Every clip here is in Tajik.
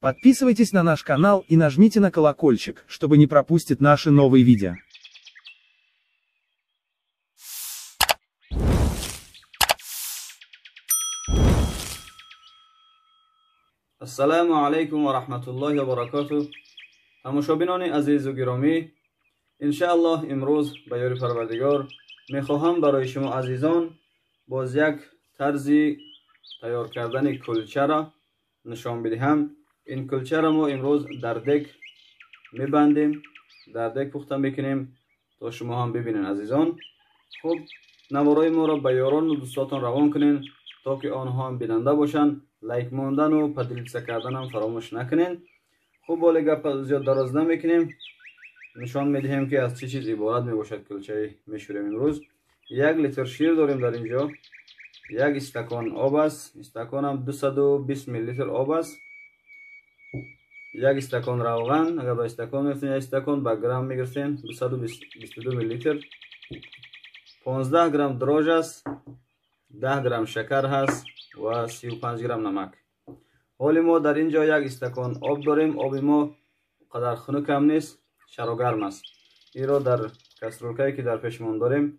Подписывайтесь на наш канал и нажмите на колокольчик, чтобы не пропустить наши новые видео. Ассаламу алайкум ва раҳматуллоҳи ва баракатуҳ. Тамошобинони азизу гиромӣ, иншааллоҳ имрӯз ба ёри Парвардигор мехоҳам барои шумо азизон боз як тарзи тайёр кардани кулчаро нишон бидиҳам. Ин кулчаро мо имрӯз дар дег мебандем, дар дег пухта мекунем, то шумо ҳам бибинед азизон. Хуб, наворои моро ба ёрону дӯстотон равон кунед, то ки онҳо ҳам бинанда бошанд. Лайк мондану поделиться карданам фаромӯш накунед. Хуб, боле гап зиёд дароз намекунем, нишон медиҳем, ки аз чӣ чиз иборат мебошад кулчаи мешӯрем имрӯз. 1 литр шир дорем дар инҷо, як истакон об аст, истаконам 220 миллилитр об аст, як истакон равған, агар ба истакон мегирифтем, як истакон ба грамм мегирифтем, 222 миллилитр, 15 грамм дрожж аст, 10 грамм шакар ҳаст ва 35 грамм намак. Ҳоли мо дар ин ҷо як истакон об дорем. Оби мо қадар хунукам нест, шарогарм аст. Инро дар кастрюлькае, ки дар пешмон дорем,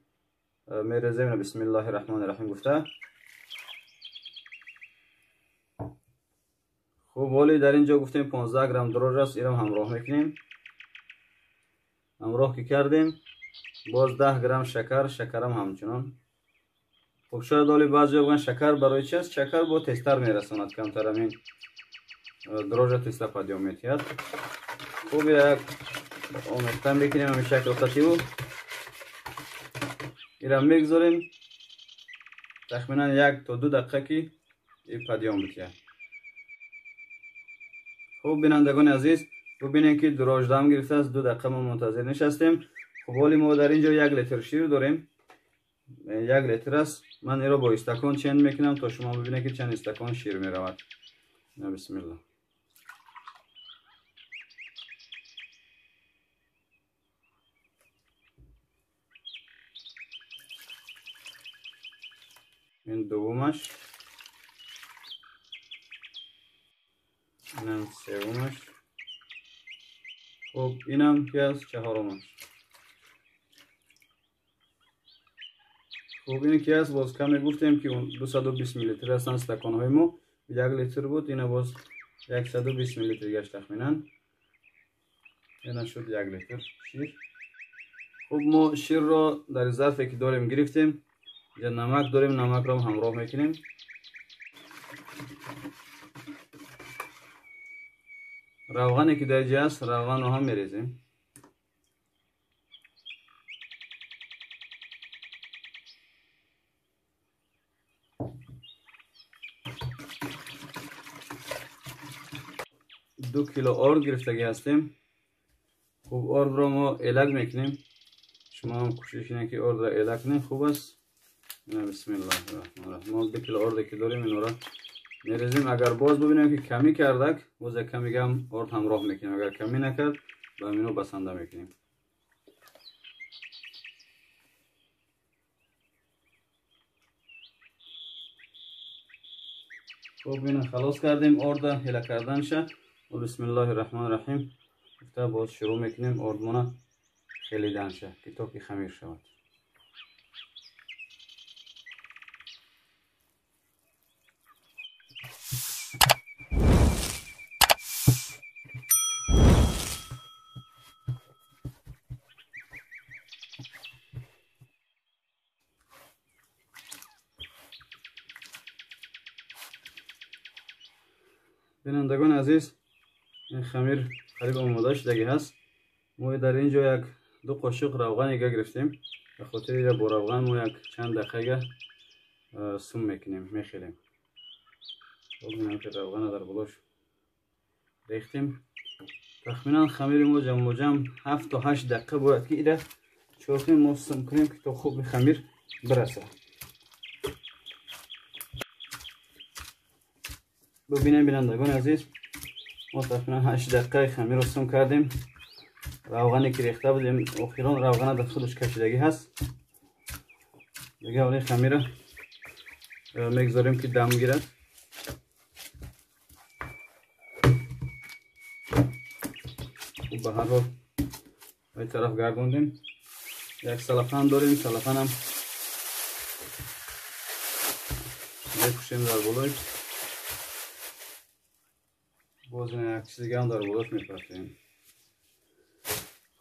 мерезем. Бисмиллоҳи раҳмони раҳим гуфта. Хуб, ҳоли дар ин ҷо гуфтем, 15 грамм дрожж аст, инро ҳамроҳ мекунем. Ҳамроҳ ки кардем, боз 10 грамм шакар, шакарам ҳамчунон. Хуб, шояд ҳоли баъзеҳо бигӯянд, шакар барои чи аст? Шакар бо тезтар мерасонад, камтар ҳамин дрожжа тезтар падём метиҳад. Хуб, як омехта мекунем ҳамин шакл қативу ира мегузорем тахминан 1 то 2 дақиқа, ки и падём битиҳад. Хуб, бинандагони азиз, бубинем, ки дрожж дам гирифтааст, 2 дақиқа мо мунтазир нишастем. Хуб, ҳоли мо дар ин ҷо 1 литр шир дорем, 1 литр аст. Ман инро бо истакон чен мекунам, то шумо бибинед, ки чанд истакон шир меравад. Бисмилла. Ин дуввумаш, инам севумаш, хуб, инам ки аст, чаҳорумаш. Хуб, ин ки аст, боз каме гуфтем, ки 220 миллилитр ҳастанд стаконҳои мо, 1 литр буд, ина боз 120 миллилитр гашт, тахминан ина шуд 1 литр шир. Хуб, мо ширро дар зарфе, ки дорем, гирифтем. Инҷа намак дорем, намакро ҳамроҳ мекунем. Равғане, ки дар инҷа аст, равғанро ҳам мерезем. 2 кило орд гирифтагӣ ҳастем. Хуб, ордро мо элак мекунем. Шумо ҳам кӯшиш кунед, ки ордро элак кунед, хуб аст. Бисмиллоҳи. Мо 2 кило орде, ки дорем, инора мерезем. Агар боз бубинем, ки камӣ кардак, боз як камигам орд ҳамроҳ мекунем. Агар камӣ накард, ба ҳамино басанда мекунем. Хуб, ина халос кардем орда ҳила карданша. Бисмиллоҳи раҳмони раҳим гуфта, боз шурӯъ мекунем ордмона хелиданша, ки то ки хамир шавад. Бинандагони азиз, ин хамир қариб омода шудагӣ ҳаст. Мо дар ин ҷо як ду қошиқ равғанига гирифтем. Ба хотири бо равған мо як чанд дақиқа сум мекунем, мехелем. Бинам, ки равғана дар болош рехтем. Тахминан хамири мо ҷамъу ҷамъ 7 то 8 дақиқа бояд, ки ира чикор кунем, мо сум кунем, ки то хуби хамир бирасад. Бубинем, бинандагони азиз, мо тахминан 8 дақиқаи хамирро сум кардем. Равғане, ки рехта будем, охирон равғана дар худаш кашидагӣ ҳаст. Дига оли хамира мегузорем, ки дам гирад. Хуб, ба ҳар ҳол ба ин тараф гардондем. Як салафан дорем, салафанам мепӯшем дар болои. Боз як чиз дига ҳам дар болош мепартоем.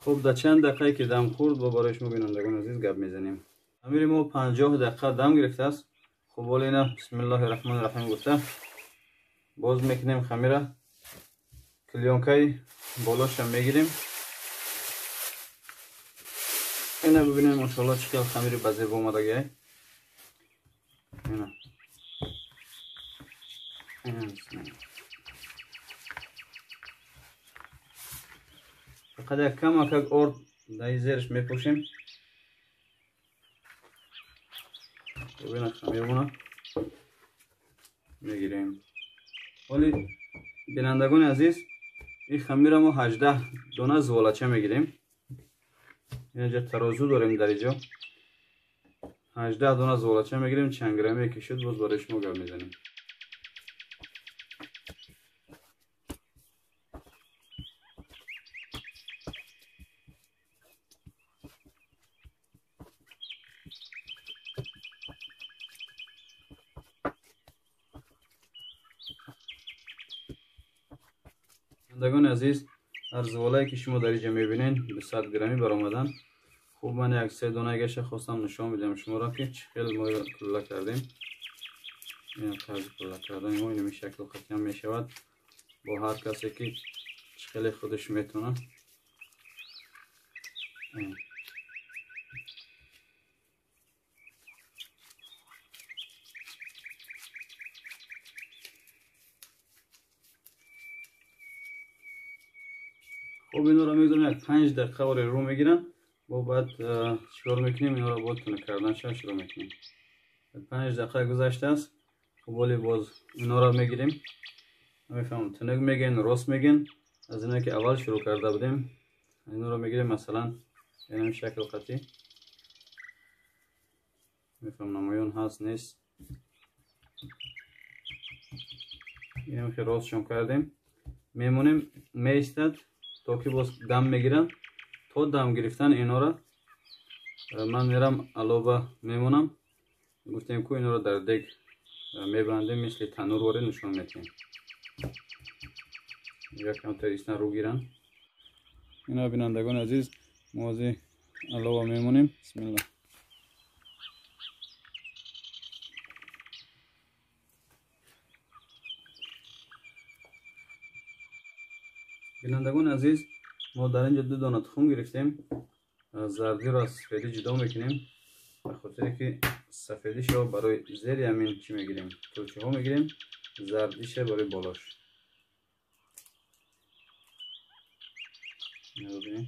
Хуб, дар чанд дақиқае ки дам хӯрд, бо барои шумо бинандагони азиз гап мезанем. Хамири мо 50 дақиқа дам гирифтааст. Хуб, ҳоло ина бисмиллоҳи раҳмони раҳим гуфта боз мекунем хамира. Клеёнкаи болоша мегирем. Ина бибинем, машоалло, чӣ хел хамири ба зебо омадагиай. Ина. Фақат як камакак орд дар зераш мепӯшем. Бибина, хамирмона мегирем. Ҳоли бинандагони азиз, ин хамира мо 18 дона зуволача мегирем. Инҷа тарозу дорем дар инҷо. 18 дона зуволача мегирем, чанд грамме ки шуд боз барои шумо гап мезанем. Бинандагони азиз, ҳар зуволае ки шумо дар инҷа мебинед 200 граммӣ баромадан. Хуб, ман як се донагаша хостам нишон бидиҳам шуморо, ки чӣ хел мо кулла кардем. Ин тарзи кулла кардани мо инами шакл қатъиян мешавад бо ҳар касе ки чӣ хеле худаш метавонад. Хуб, инора мегузорем як 5 дақиқа оре рӯ мегиранд. Бо баъд чикор мекунем? Инора бо тунук кардан шурӯъ мекунем. 5 дақиқа гузаштааст. Хуб, ҳоли боз инора мегирем. Намефаҳмам, тунук мегӯен, рост мегӯен. Аз иное ки аввал шурӯъ карда будем, инора мегирем, масалан инами шакл қатъӣ. Мефаҳмам, намоён ҳаст, нест. Инам ки ростшон кардем, мемонем, меистад то ки боз дам мегиранд. То дам гирифтан инора ман мерам алова мемонам. Гуфтем ку инора дар дег мебандем, мисли танур воре нишон метиҳем. Якам таристан рӯ гиранд. Ина бинандагони азиз, мо ҳозир алова мемонем. Бисмилла. Бинандагони азиз, мо дар инҷо 2 дона тухм гирифтем. Зардиро аз сафедӣ ҷудо мекунем, ба хотире ки сафедишро барои зери ҳамин чӣ мегирем, кулчаҳо мегирем, зардиша барои болош. Бибинем.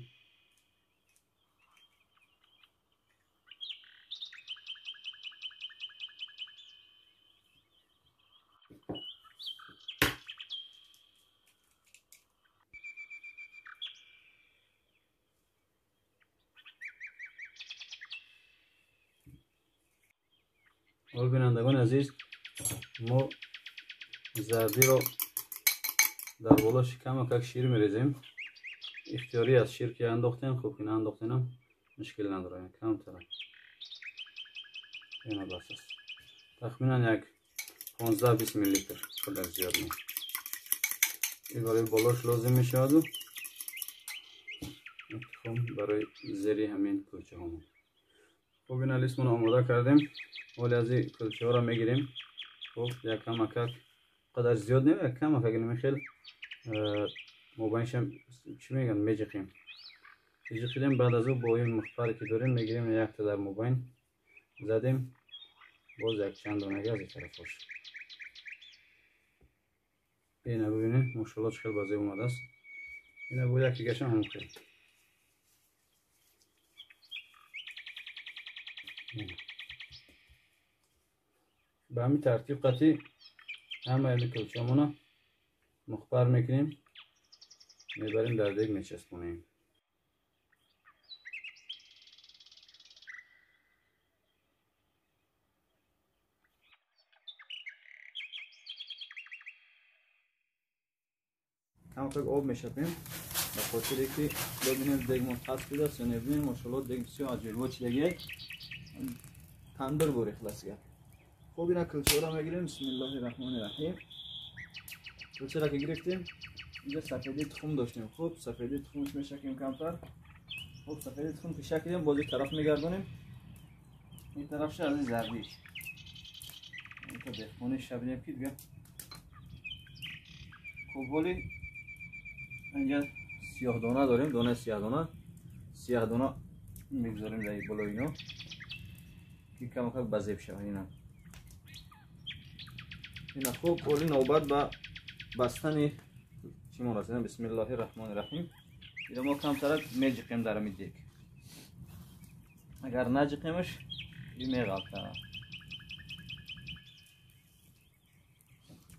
ҳол бинандагони азиз, мо зардиро дар болош камакак шир мерезем. Ихтиёрӣ аст, шир ки андохтем, хуб ки наандохтенам мушкил надорад, камтара. Ина бас аст. Тахминан як 15-20 миллилитр, қадар зиёд не. Ин барои болош лозим мешаваду тухм барои зери ҳамин кулчаҳомон. Хуб, ина листмонро омода кардем. Ҳоли аз ин кулчаҳоро мегирем. Хуб, як камакак, қадар зиёд не, як камакак инами хел мобайншам чӣ мегӯянд, меҷиқем. Меҷиқидем, баъд аз ӯ бо ин мухпаре ки дорем мегирем, якта дар мобайн задем, боз якчанд донага аз ин тарафош. Ина бибинед, мошалло, чӣ хел ба зеб омадааст. Ина бо яки гашам ҳамон хел. Ба ҳамин тартиб қатъӣ ҳамаи ҳамин кулчаҳомона мухпар мекунем, мебарем дар дег мечаспонем. Камакак об мешапем. به خاطر که ببینیم دیگ ما تست است یا نبینیم. ماشاءالله دیگ بسیار عجیب چیدگی تندر بوری خلاص گپ. خب اینا کلچه را میگیریم. بسم الله الرحمن الرحیم. کلچه را که گرفتیم اینجا سفیدی تخم داشتیم. خب سفیدی تخمش میشکیم کمتر. خب سفیدی تخم که شکیدیم باز یک طرف میگردونیم، این طرفش از این زردیش این تا بخونش شبینیم که دیگه. خب ولی اینجا سیاه دانه داریم، دانه سیاه دانه، سیاه دانه میگذاریم در بالا اینا که کم کم بزیب شود. اینا خب ولی نوبت به بستن چی ما رسیدیم. بسم الله الرحمن الرحیم. اینا ما کمتر میجقیم در این دیگ، اگر نجقیمش این میغلطه.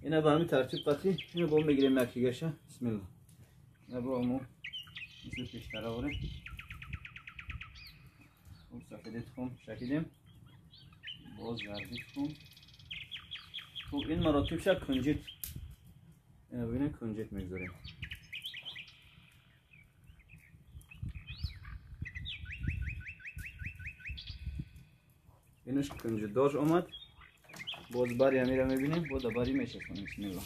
اینا به همین ترتیب قطعی اینو با میگیریم یکیگشه. بسم الله. اینا با همون مثل پیشتره آوریم. خب سفیدی تخم شکیدیم، باز زردی تخم. خب این مراتب شد کنجد، اینا ببینیم کنجد میگذاریم. اینش کنجد داشت آمد. باز بری امیره میبینیم، باز بری میچسبونیم. بسم الله.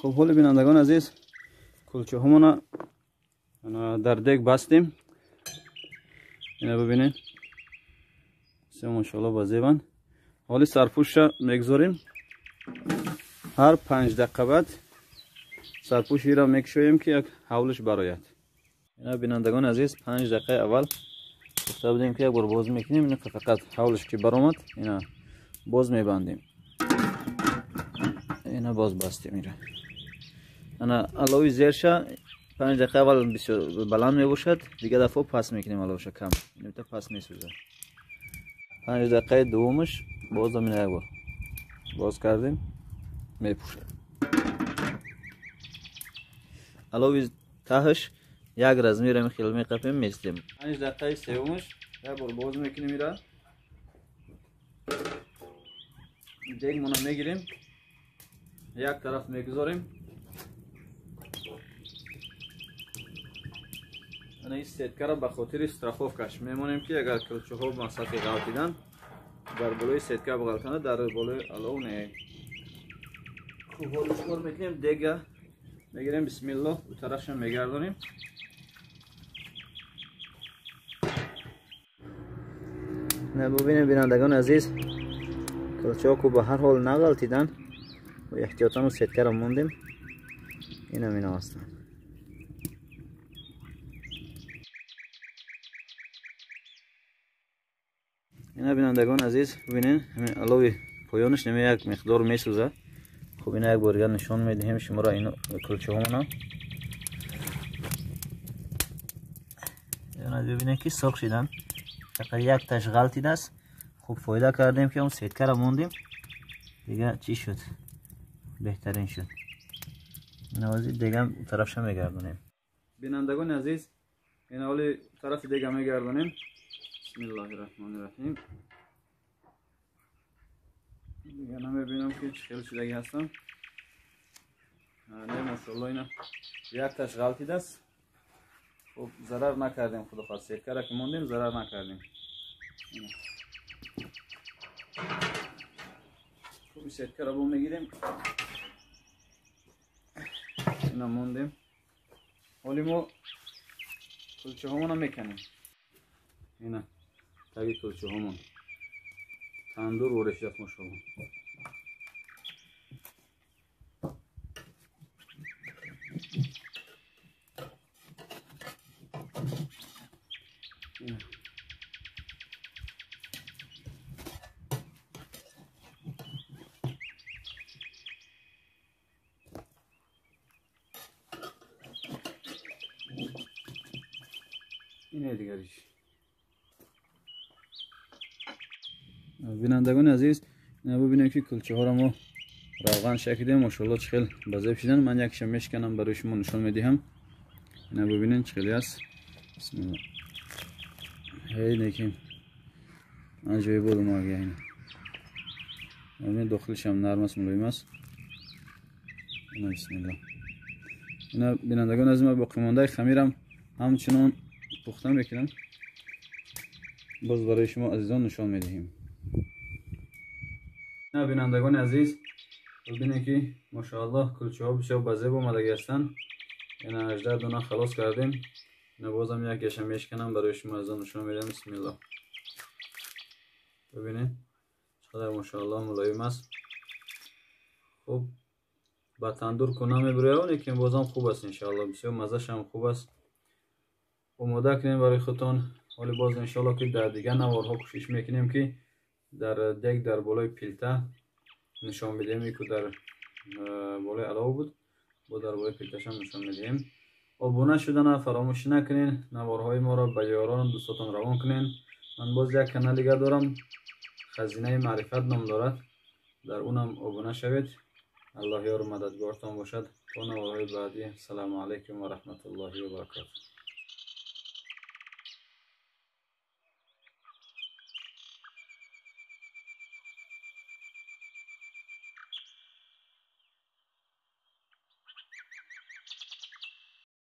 خب حال بینندگان عزیز، کلچه همون در دیگ بستیم. اینا ببینین سه ماشاءالله بازیبن. حالی سرپوش را میگذاریم، هر 5 دقیقه بعد سرپوشی را میکشویم که یک حولش براید. اینا بینندگان عزیز 5 دقیقه اول گفته بودیم که یک بار باز میکنیم، اینا فقط حولش که برآمد اینا باز میبندیم، اینا باز بستیم. میره انا علاوه زیرشه 5 دقیقه اول بسیار بلند میباشد، دیگه دفعه پس میکنیم علاوه کم، اینو تا پس میسوزه. 5 دقیقه دومش باز هم یک بار باز کردیم میپوشه. علاوه تهش یک رز میرم خیلی میقپیم میستیم. 5 دقیقه سومش یک بار باز میکنیم، میره دیگ مونو میگیریم یک طرف میگذاریم. این سیتکه را به خاطر страховкаш میمونیم که اگر کلچه ها مسافه غلطیدن در بالای سیتکه بغلطنه، در بالای علاو نه. خب حالا چیکار میکنیم؟ دیگه میگیریم. بسم الله. او طرفش هم میگردونیم. نه ببینیم بینندگان عزیز، کلچه ها که به هر حال نغلطیدن و احتیاطا و سیتکه را موندیم. اینا هستن. اینا بینندگان عزیز ببینین همین علاوه پایانش نمی یک مقدار میسوزه. خب اینا یک بار دیگر نشون میدهیم شما را اینو کلچه هامونا. اینا ببینین که سرخ شدن، فقط یک تاش غلطیده است. خوب فایده کردیم که اون سیتکه را موندیم، دیگه چی شد؟ بهترین شد. نوازی دیگه هم طرفش میگردونیم. بینندگان عزیز این حالی طرف دیگه میگردونیم. بسم الله الرحمن الرحیم. دیگه نمیبینم که چه خیلی شدگی هستم. نه ماشاءالله اینا یک تاش غلطیده است. خب ضرر نکردیم، خدا خواست سیرکه را که موندیم ضرر نکردیم. خب این سیرکه را با میگیریم، اینا موندیم. حالی ما کلچه همون هم میکنیم. اینا تاگی کلچه همون تندور ورش دست ماشاءالله. اینه دیگریش. بینندگان عزیز Бубинем, ки кулчаҳоро мо равған шакидем, мошоалло, чӣ хел базеб шидан. Ман якша мешканам, барои шумо нишон медиҳам. Ина бубинен, чӣ хеле аст. Бисмилла. Ҳей, неким аҷоиб буд омага. Ина дохилишам нарм аст, мулоим аст. Ина, бисмилла. Ина, бинандагон азиз, ма боқимондаи хамирам ҳамчунон пухта мекунам, боз барои шумо азизон нишон медиҳем. Бинандагони азиз, бибинед, ки мошоаллоҳ, кулчаҳо бисёр базеб омадагӣ ҳастанд. Ина 18 дона халос кардем. Ина бозам якеша мешканам, барои шумо азизон нишон медиҳам. Бисмиллоҳ. Бибинед, чақадар мошоаллоҳ мулоим аст. Хуб ба тандур ку намебирояв, лекин бозам хуб аст, иншоалло, бисёр маззашам хуб аст. Омода кунем барои худтон. Ҳоли боз, иншоалло, ки дар дигар наворҳо кӯшиш мекунем, ки дар дег, дар болои пилта нишон бидиҳем. Ику дар болои алов буд, бо дар болои пилташам нишон медиҳем. Обуна шудана фаромӯш накунен, наворҳои моро ба ёрону дӯстотон равон кунен. Ман боз як канал дигар дорам, «Хазинаи маърифат» ном дорад, дар унам обуна шавед. Аллоҳ ёру мададгортон бошад. То наворҳои баъдӣ, ассалому алайкум ва раҳматуллоҳи ва баракотуҳ.